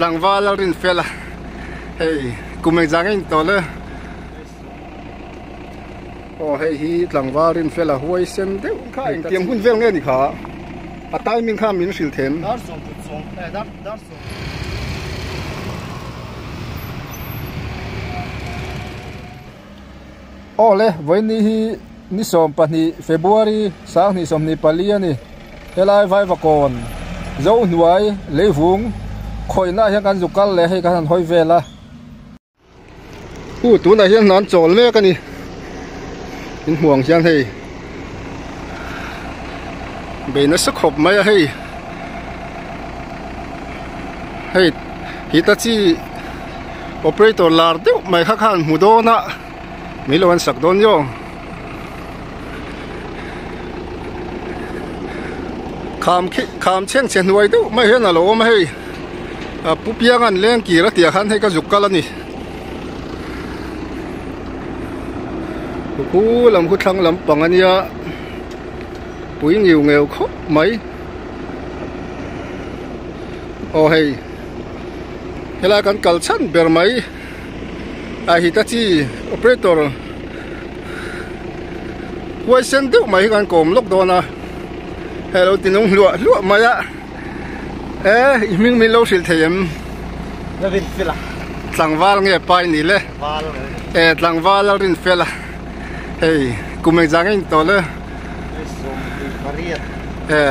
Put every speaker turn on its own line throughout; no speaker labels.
Tlangval a rin fel a, hei kum engzah nge in tawh le? Aw hei hi tlangval rin fel a huai sen deuh kha engtiang hun vel nge ni kha? A timing kha min hrilh them.
Dar sawm kut sawm eh dar dar sawm.
Aw le vawiin hi ni 12 February 2024 a ni. Helai Vaivakawn Zohnuai leivung khawihna ah hian kan zuk kal leh hei kan han hawi vel a. U tunah hian hna an chawl mek a ni. In hmuh ang hian hei bei nasa khawp mai a hei. Hei Hitachi operator lar deuh mai kha khan hmu dawn a mi lo an sak dawn nio. Kham khi kham chheng chhe hnuai deuh mai hian a lo awm a hei a pu piang an leng kir a tih ah khan hei ka zuk kal a ni. Khu lam khu thlang lampang a nia pui ngiu ngeu khawp mai aw hei helai kan kal chhan ber mai a Hitachi operator huai sen deuh mai hi kan kawm lawk dawn a hei lo ti nung hluah hluah mai a e i hming min lo hrilh thei em tlangval nge pai ni le e tlangval a rin fel a hei kum engzah nge in tawh le e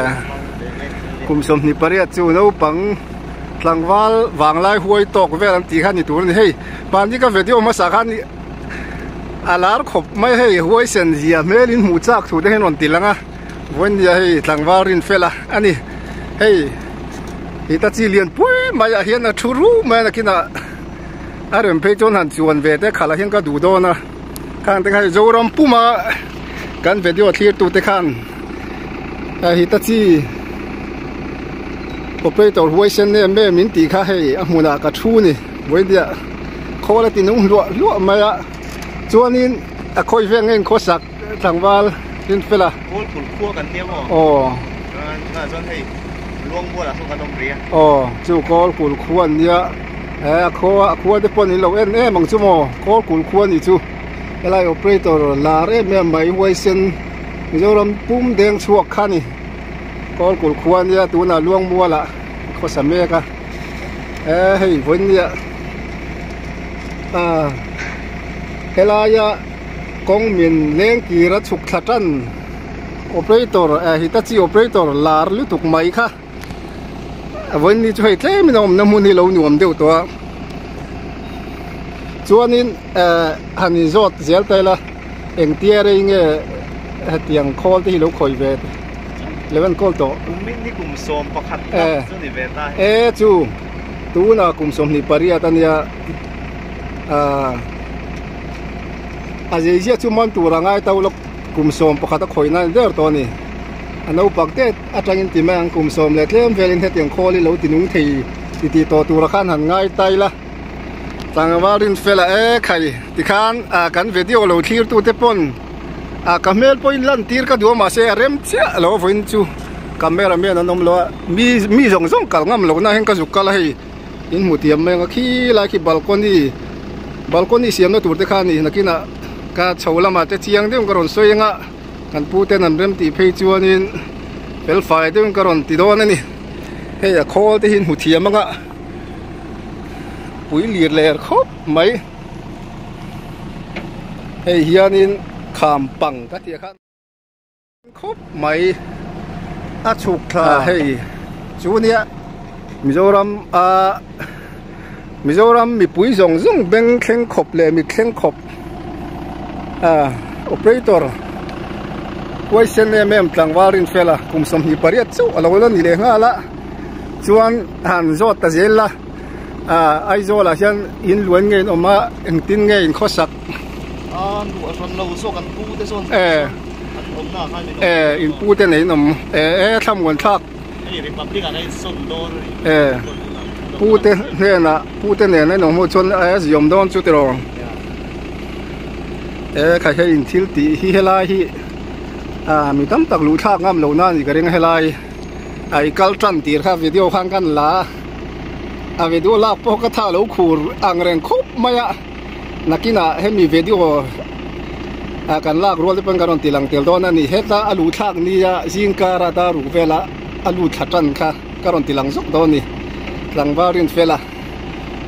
kum 28 chu naupang tlangval vanglai huai tawk vel an tih kha ni tur a ni hei mahni ka video hmasa khan a lar khawp mai hei huai sen zia hmel in hmuh chak thu te hian rawn ti lang a vawinia hei tlangval rin fel a ani hei Hitachi lian pui mai ah hian a thu ru mai a nakinah a rem phei chuan han chuan ve te khalh ah hian ka duh dawn a khang te kha hei Zoram puma kan video thlir tu te khan Hitachi operator huai sen em em in tih kha hei a hmunah ka thu a ni vawinia khawl a ti nung hluah hluah mai a chuanin a khawi vel nge in khawsak tlangval rin fel a.
Kawl kul khua kan nia maw?
Aw.
Chuan tunah chuan hei Luangmual ah sawn kan awm rih a.
Aw chu kawl kul khua an nia he a khua a khua te pawh an in lo en em ang chu maw kawl kul khua a nih chu helai operator lar em em mai huaisen Mizoram pum deng chhuak kha a ni kawl kul khua a nia tunah Luangmual ah khawsa mek a he hei vawinia ah helaia kawng min leng kir a chhuk thla tan operator eh Hitachi operator lar lutuk mai kha vawiin ni chu hei tlem in a awmna hmun hi lo nuam deuh tawh a chuanin eh han inzawt zel ta ila engtia rei nge hetiang khawl te hi lo khawi ve lo enkawl tawh.
Kum in ni kum 11 tak chu ni ve ta
he. E chu tunah kum 28 ania ah a zeizia chu man tur a ngai to lawk kum 11 a khawi nan der tawh a ni a naupang te atangin ti mai ang kum 10 leh tlem velin hetiang khawl hi lo ti nung thei ti tih tawh tura khan han ngai ta ila tlangval rin fel a e khai tikhan ah kan video lo thlir tu te pawn ah ka hmel pawhin lan tir ka duh a mahse a rem chiah lo vawiin chu camera man an awm lo a mi mi zawng zawng kal ngam lohna hian ka zuk kal a hei in hmu thiam mai ang a khi lai khi balcony balcony siamna tur te kha a ni nakinah ka chho lamah te chiang deuhin ka rawn sawi ang a kan pu ten an rem tih phei chuanin fel fai deuhin ka rawn ti dawn a ni hei a khawl te hi in hmu thiam ang a pui lir ler khawp mai hei hianin kham pang ka tih ah khan khawp mai a chhuk thla hei chu nia Mizoram a Mizoram mipui zawng zawng beng thleng khawp leh mit thleng khawp a operator huaisen em em tlangval rin fel a kum 28 chauh a lo la ni leh nghal a chuan han zawt ta zel la ah Aizawl ah hian in luan nge in awm a engtin nge in khawsak
a luah hran lo zawk an pu te zawn
eh
an awmna ah khan in awm
eh in pu te nei in awm eh eh thlamuan thlak
hei republic ah khan in sawn dawn a ni
eh pu te hnenah pu te nen a in awm ho chuan a ziawm dawn chu tiraw eh khai hei in thil tih hi helai hi ah mi tam tak luh thlak ngam loh na a ni ka ring a helai a i kal tan tir kha video khan kan la a. A video lak pawh ka tha lo khur ang reng khawp mai a, nakinah hemi video ah kan lak rual te pawn kan rawn ti lang tel dawn a ni. Heta a luh thlak nia zingkara dar ruk vela a lut thla tan kha ka rawn ti lang zawk dawn a ni. Tlangval rin fela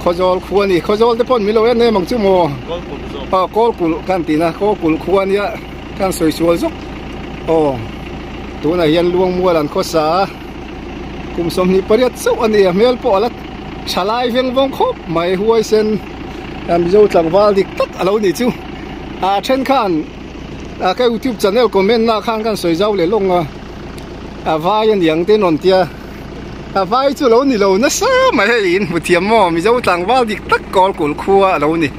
Khawzawl khua a ni. Khawzawl te pawn min lo en em ang chu maw? Aw Kawlkulh kan tihna Kawlkulh khua a nia kan sawi sual zawk. Aw tunah hian Luangmual an khawsa a. Kum 28 chauh a ni a hmel pawh a la tha lai veng vawng khawp mai huaisen a Mizo tlangval dik tak a lo nih chu a then khan a ka youtube channel comment na khan kan sawi zau leh lawng a a vai a niang te rawn tia a vai chu lo ni lo nasa mai hei in hmu thiam maw Mizo tlangval dik tak kawl kul khua a lo ni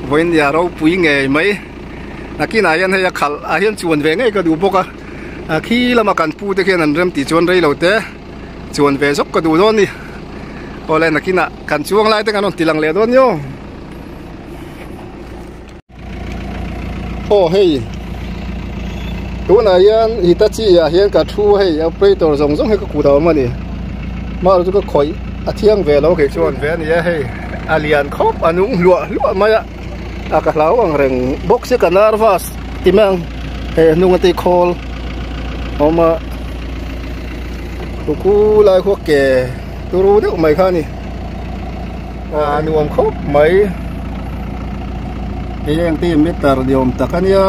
vawinia ropui ngei mai nakinah hian hei a khalh ah hian chuan ve ngei ka duh bawk a. A khi lama kan pu te khian an rem tih chuan rei lo te chuan ve zawk ka duh dawn a ni. Awle nakinah kan chuang lai te kan rawn ti lang leh dawn nio. Aw hei tunah hian Hitachi ah hian ka thu hei operator zawng zawng hi ka kut a awm a ni. Mahlo chu ka khawih a thiang ve lo kei chuan ve a ni a hei a lian khawp a nung hluah hluah mai a. A ka hlau ang reng bawk se ka nervous ti mai ang hei a hnung a te khawl a awm a ku lai khaw ke turu deuh mai kha a ni a nuam khawp mai hei eng te meter ni awm tak a nia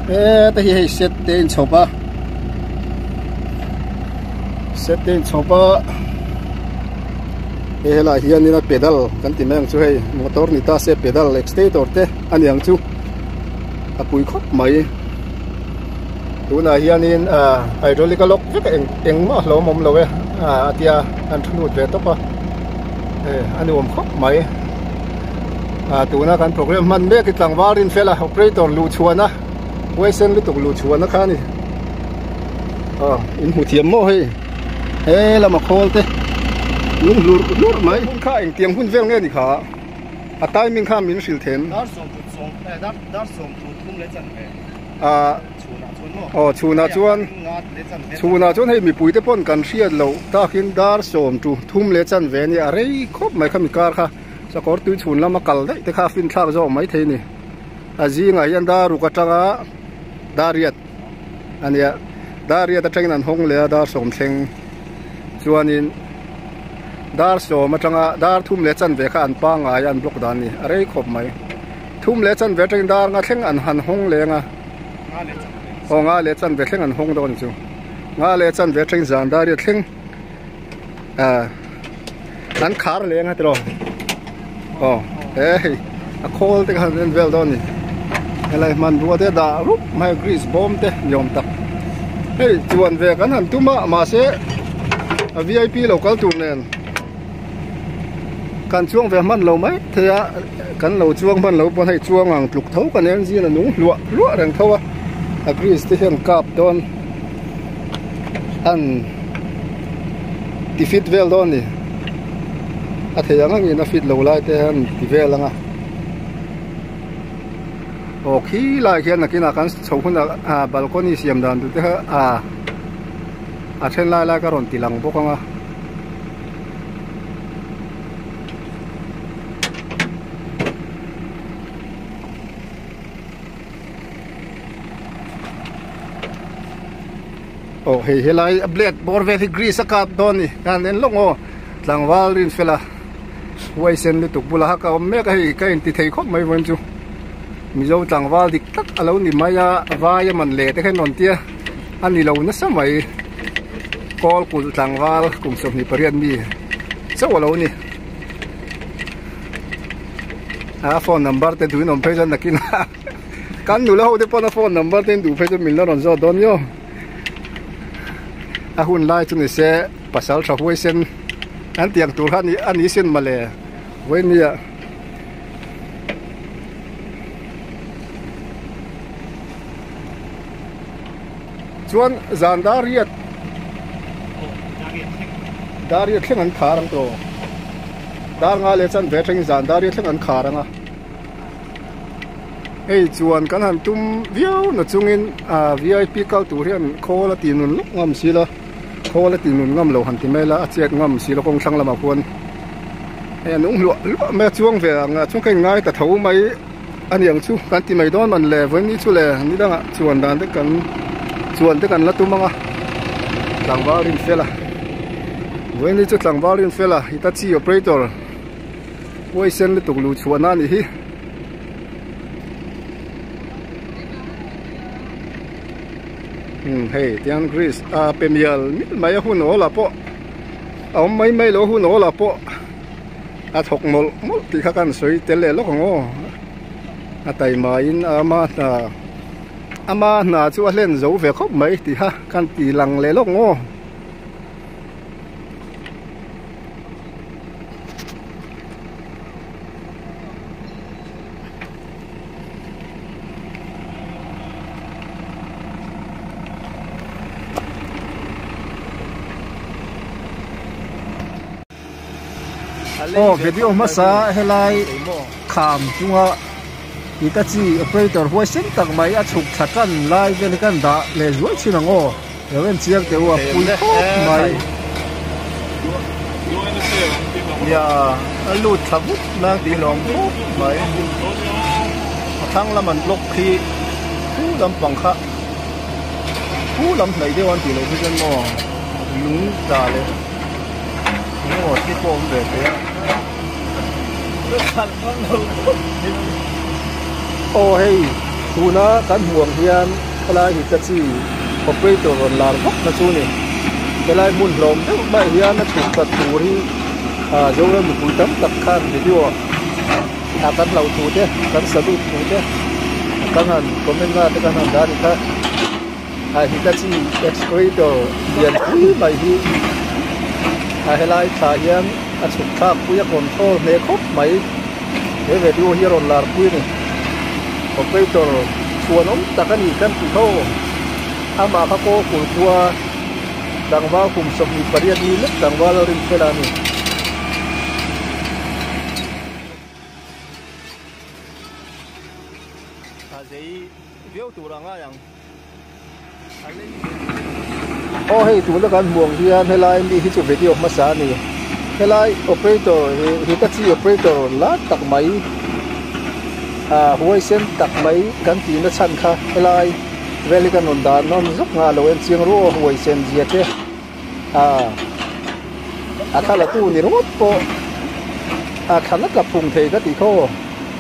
heta hi hei set te a inchhawp a set te a inchhawp a. Hei helaiah hianin a pedal kan ti mai ang chu hei motor ni ta se pedal accelerator te a ni ang chu a pui khawp mai tunah hianin ah hydraulic a lock vek a eng engmah a hlawm awm lo e ah a tia an thu lut ve tawp a hei a nuam khawp mai ah tuna kan program hman mek hi tlangval rin fel a operator luh chhuahna huaisen lutuk luh chhuahna kha a ni aw in hmu thiam maw hei. He lama khawl te lung hlur hlur mai hun kha engtiang hun vel nge ni kha a timing kha min hrilh them
dar sawm thut sawm eh dar dar sawm thu thum leh chan ve
ah
chhunah chuan maw
aw chhunah chuan chhunah chuan hei mipui te pawn kan hriat loh takin dar sawm thu thum leh chan ve ania a rei khawp mai kha mi kar kha sakawr tui chhun lama kal daih te kha a fin thlak zawk mai thei a ni a zingah hian dar ruk atanga dar riat a nia dar riat atangin an hawng leh a dar sawm thleng chuanin dar sawm atanga dar thum leh chanve kha an pangngai a an block dan a ni a rei khawp mai thum leh chanve atangin dar nga thleng an han hawng leng a aw nga leh chanve thleng an hawng dawn a ni chu nga leh chanve atangin zan dar riat thleng ah an khar leng a tiraw aw he hei a khawl te khan en vel dawn a ni helai hmanrua te dah rup mai grease bawm te ni awm tak hei chuan ve kan han tum a mahse a v i p lo kal tur nen kan chuang ve hman lo mai thei a kan lo chuang hman lo pawn hei chuang ang tluk tho kan engine a nung hluah hluah reng tho a a grease te hian kap dawn an ti fit vel dawn a ni a thei ang angin a fit lo lai te hian ti vel ang a aw khi lai khian nakinah kan chho hunah ah balcony siam dan tur te kha ah a then lai lai ka rawn ti lang bawk ang a. Aw hei helai a blade bawr vel hi grease a kap dawn a ni khan en lawk aw tlangval rin fela huaisen lutuk bulah a ka awm mek a hei ka inti thei khawp mai vawiin chu mizo tlangval dik tak a lo ni mai a vai a man leh te kha an rawn tia a ni lo nasa mai kawl kulh tlangval kum 28 mi chauh a lo ni a phone number te duhin awm phei chuan nakinah. Kan nula ho te pawn a phone number te in duh phei chu min la rawn zawt dawn nio. A hun lai chu ni se pasal tha huai sen an tiang tur kha a ni sin mawle vawinia. Chuan zan dar riat dar riat thleng an khar ang tawh. Dar nga leh chan ve thlengin zan dar riat thleng an khar ang a. Hei chuan kan han tum viau na chungin ah vip kal tur hian khawl a tih nun lawk ngam si la khawl a tih nun ngam lo han ti mai la a chet ngam si la kawng thlang lamah khuan. Hei a nung hluah hluah mai a chuang ve ang a chuan ka in ngai ta tho mai a ni ang chu kan ti mai dawn man le vawiin chu le ni dangah chuan dan te kan chuan te kan la tum ang a tlangval rin fel a vawiin chu tlangval rin fel a Hitachi operator huaisen lutuk luh chhuahna a nih hi. Umm hei tiang grease a pe mial mial mai a hun awl ah pawh a awm mai mai lo a hun awl ah pawh a thawk mawlh mawlh tih kha ka han sawi tel leh lawk ang aw a taima in a ama hna ama hna chu a hlen zo ve khawp mai tih kha ka han ti lang leh lawk ang aw. Aw video hmasa helai kham chunga Hitachi operator huaisen tak mai a chhuk thla tan lai vel hi kan dah leh zuai thin ang aw lo en chiang teh u a pui khawp mai. Nia a lut thla vut nang tih lawm khawp mai a thlang lam an block khi khu lampang kha khu lam hnaih deuh an tih loh hi chuan maw lung tla leh maw te pawh awm ve thei a aw hei tuna kan hmuh ang hian helai hi ta chi operator rawn lar vak na chu a ni helai hmun hlawm deuh mai hian a chhuk tlat tur hi ah Zoram mipui tam tak khan video ah kan hlauh thu te kan salute thu te kan han comment na te kan han dah a ni kha ah Hitachi excavator lian pui mai hi a helai thla hian a chhuk thlak pui a control hle khawp mai he video hi a rawn lar pui a ni operator chhuanawm tak a ni kan ti tho amah kha kaw kul khua tlangval kum 28 mi lek tlangval a rin fel a ni. Aw hei tuna kan hmuh ang hian helai mi hi chu video hmasa a ni helai operator Hitachi operator lar tak mai ah huaisen tak mai kan tih na chhan kha helai vel hi kan rawn dah nawn zawk nga lo en chiang ruh aw huaisen zia te ah a thla tu ni ringawt pawh a thla tla phung thei ka tih khaw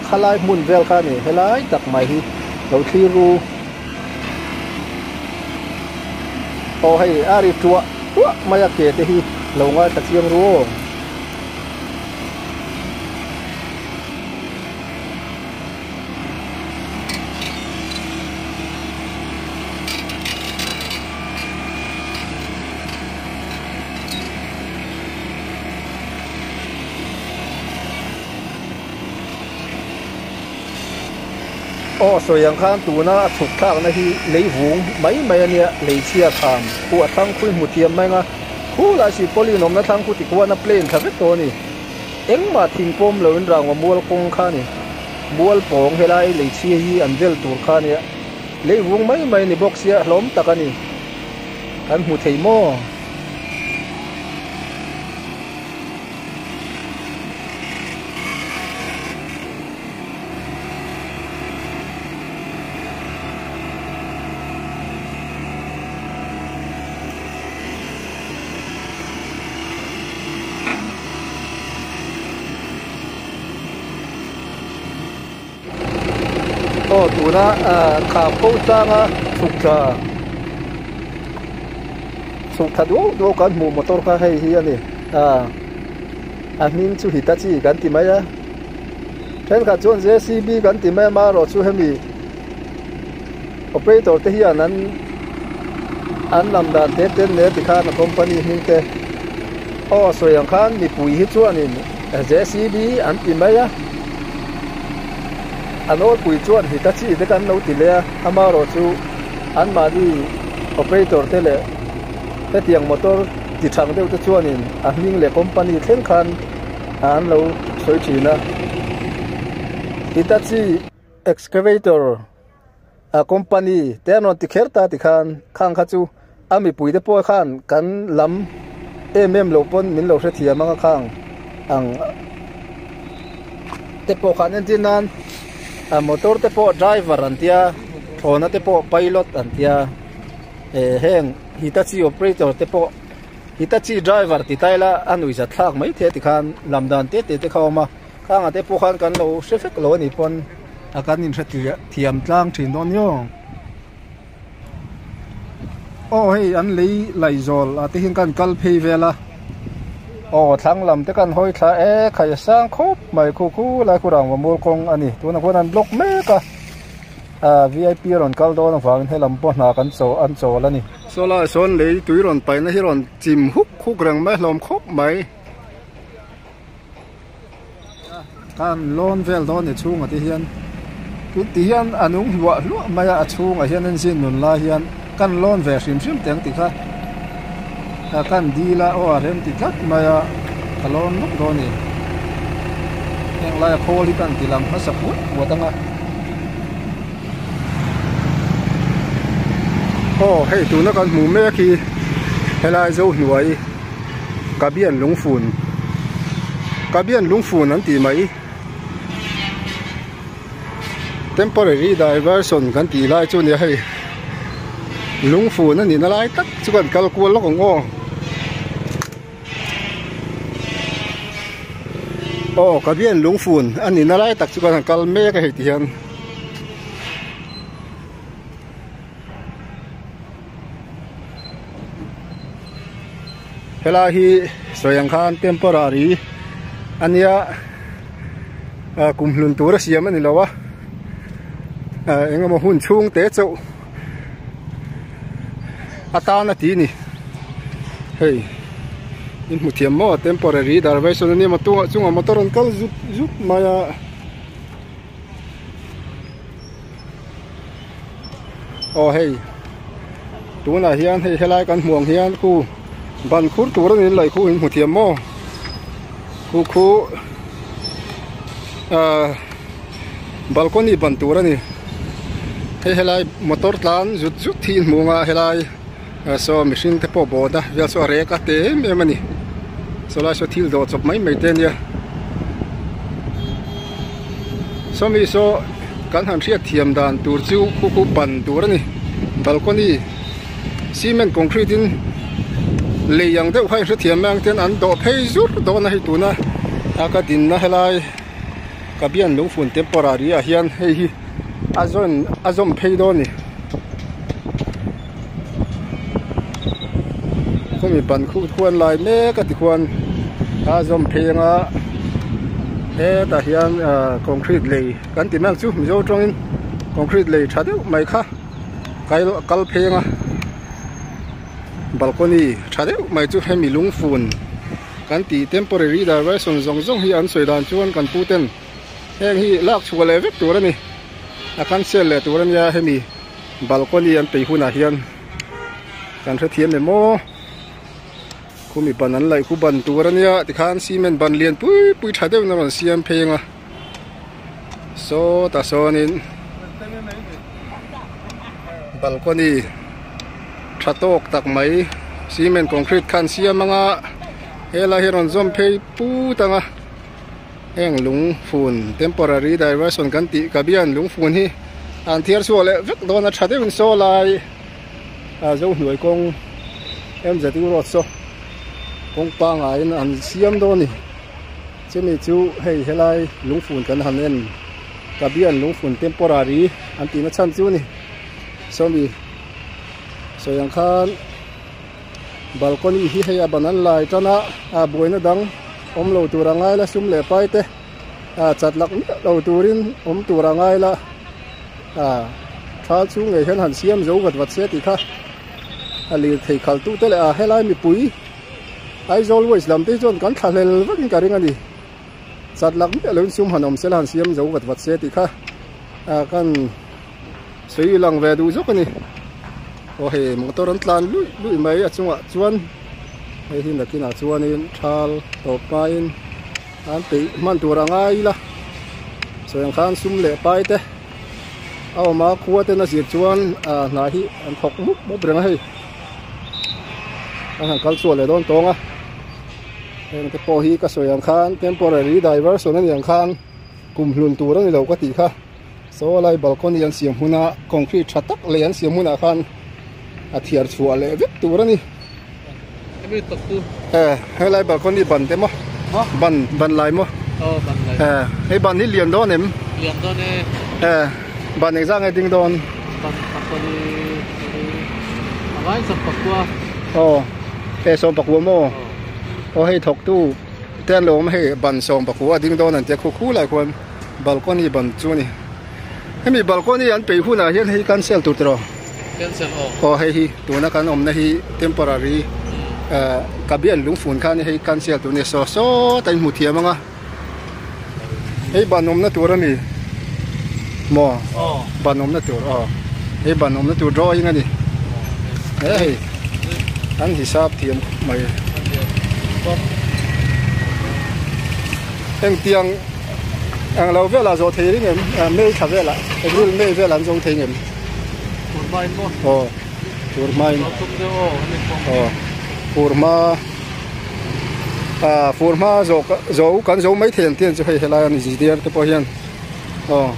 khalai hmun vel kha a ni helai tak mai hi lo thlir ru. Aw hei a ri tuah tuah mai a ke te hi lo ngaithla chiang ru aw. Aw sawi ang khan tuna a chhuk thlakna hi lei vung mai mai a nia, lei chhia kham khu a thlang khui hmu thiam mai anga khulai si pawlin awmna thlang khu tikhuan a plane thla vek tawh a ni. Engmah thing pawm loin rangwa mual kawng kha a ni. Mual pawng helai lei chhia hi an vel tur kha a nia, lei vung mai mai a ni bawk sia hlawm tak a ni. Kan hmu thei maw? Aw tuna kham ko tlanga chhuk tla chhuk thla duau duau kan hmuh motor kha hei hi a ni a hming chu Hitachi kan ti mai a. Thenkhat chuan JCB kan ti mai amaherawh chu hemi operator te hian an an lam dan te ten nen tikhan a company hming te aw sawi ang khan mipui hi chuanin JCB an ti mai a a nawlpui chuan Hitachi te kan lo ti leh a amaherawh chu anmahni operator te leh hetiang motor ti thang deuh te chuanin a hming leh company thleng khan an lo sawi thin a Hitachi excavator a company te an rawn ti kher ta tikhan khang kha chu a mipui te pawh khan kan lam em em lo pawn min lo hrethiam ang a khang ang. te pawh khan entir nan ah motor te pawh driver an tia thlawhna te pawh pilot an tia eh heng hitachi operator te pawh hitachi driver ti ta ila a nuihzat thlak mai thei a tikhan lam dan te te te kha a awm a khangah te pawh khan kan lo hre vek lo a nih pawn a kan inhre thiam tlang thin dawn nio. Aw hei an lei laizawl ah te hian kan kal phei vel a aw thlang lam te kan hawi thla e khai a sang khawp mai khu khu lai khu rangva mual kawng a ni tunah khuan an block mek a ah v i p a rawn kal dawn avangin helam pawh hna kan chaw an chawl a ni. Saw lai sawn lei tui rawn paihna hi rawn chim huk huk reng mai hlawm khawp mai. Kan lawn vel dawn ni chhungah te hian ti hian a nung hluah hluah mai a a chhungah hian an zin nun lai hian kan lawn ve hrim hrim teng tih kha kan dil a aw a rem ti tlat mai a ka lawn lawk dawn a ni heng laia khawl hi kan ti lang hmasa puat puat ang a aw hei tuna kan hmuh mek hi helai Zohnuai. Kabian lungfun Kabian lungfun an tih mai temporary diversion kan tih lai chu nia hei lungfun a nihna lai tak chu kan kal kual lawk ang aw aw Kabian lungfun a nihna lai tak chu kan han kal mek a hei ti hian. Helai hi sawi ang khan temporary a nia ah kum hlun tur a siam a ni lo a ah eng emaw hun chhung te chauh atan a ti ni hei in hmu thiam maw temporary diversion a nia maw tungah chungah motor an kal zut zut mai a. Aw hei tunah hian hei helai kan hmuh ang hian khu ban khur tur a ni lai khu in hmu thiam maw khu khu ah balcony ban tur a ni hei helai motor tlan zut zut hi in hmu ang a helai saw mihring te pawh bawhna vel saw a rek a te em em a ni saw lai saw thil dawh chawp mai mai te a nia sawmi saw kan han hriat thiam dan tur chu khu khu ban tur a ni balcony cement concrete in lei ang deuh kha in hrethiam mai ang ten an dawh phei zur dawn a hei tuna a ka dinna helai ka bian lungfun temporary ah hian hei hi a zawn a zawm phei dawn a ni. Khumi ban khuh khuan lai mek a tikhuan a zawm phei anga hetah hian ah concrete lei kan ti mai ang chu mizo tawngin concrete lei tha deuh mai kha kai kal phei anga balcony tha deuh mai chu hemi lungfun kan tih temporary diversion zawng zawng hi an sawi dan chuan kan pu ten heng hi lak chhuah leh vek tur a ni a cancel leh tur a nia hemi. Balcony an peih hunah hian kan hrethiam em aw khumi ban an laih khu ban tur ania tikhan cement ban lian pui pui tha deuhin a rawn siam phei ang a sawtah sawnin balcony tha tawk tak mai cement concrete khan siam anga helai hi a rawn zawm phei put ang a. Heng lungfun temporary diversion kan tih ka bian lungfun hi an thiar chhuah leh vek dawn a tha deuhin saw lai a zo hnuai kawng MZU road saw kawng pangaiin an siam dawn a ni chumi chu hei helai lungfun kan han en ka bian lungfun temporary an tihna chhan chu a ni sawmi sawi ang khan. Balcony hi hei a ban an lai tan a, a buaina dang awm lo tur a ngai la sum leh pai te a chat lak miah lo turin awm tur a ngai la a thal chhung ngei hian han siam zo vat vat se tih kha a lirthei khalh tu te leh a helai mipui Aizawl West lam te hi chuan kan thlahlel vakin ka ring a ni chat lak miah loin sum han awm se la han siam zo vat vat se tih kha a kan sawi lang ve duh zawk a ni. Aw hei motor an tlan luih luih mai a chungah chuan hei hi nakinah chuanin thal tawp hmain an peih hman tur a ngai ila sawi ang khan sum leh pai te a awm a khua ten a zir chuan ah hna hi an thawk mup mup reng a hei an han kal chhuah leh dawn tawng a heng te pawh hi ka sawi ang khan temporary diversion a ni ang khan. Kum hlun tur a ni lo ka tih kha. Saw lai balcony an siam huna concrete tha tak leh an siam hunah khan a thiar chhuah leh vek tur a ni. Eh helai balcony ban te maw ban ban lai maw eh hei ban hi lian dawn em
lian dawn e
eh ban engzah nge ding dawn
ban pakua a vai sawm pakua
aw hei sawm pakua maw aw hei thawktu te an lo awm hei ban sawm pakua a ding dawn an tia khu khu lai khuan balcony ban chu a ni hemi balcony an peih hunah hian hei cancel tur tiraw
cancel aw
aw hei hi tuna kan awmna hi temporary eh kabian lungfun khan hei cancel tur a ni saw sawt a inhmu thiam ang a hei ban awmna tur a ni maw ban awmna tur aw hei ban awmna tur drawing a ni he hei an hisap thiam khawp mai engtiang Eng lo velah zawh thei ring em? May thla velah, April, May velah an zawng thei ngem?
Fur hmain maw?
Aw, fur hmain.
Lo tum deuh aw, ani pawh.
Aw, fur hma, ah fur hma zawh zo kan zo mai thei ang tih ang chu hei helai a ni zirtir te pawh hian aw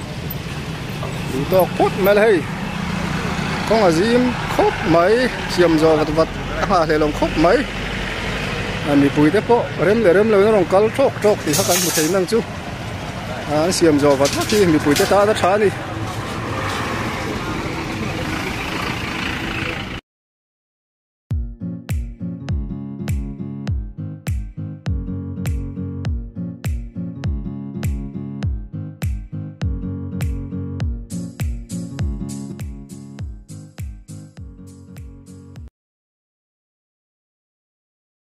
duh tawk phawt mai la hei kawng a zim khawp mai siam zawh vat vat a nghahhleh lo khawp mai. A mipui te pawh rem leh rem loin a rawn kal tawk tawk tih kha kan hmu thei nang chu an siam zawh vat vat hi mipui te tan a tha a ni.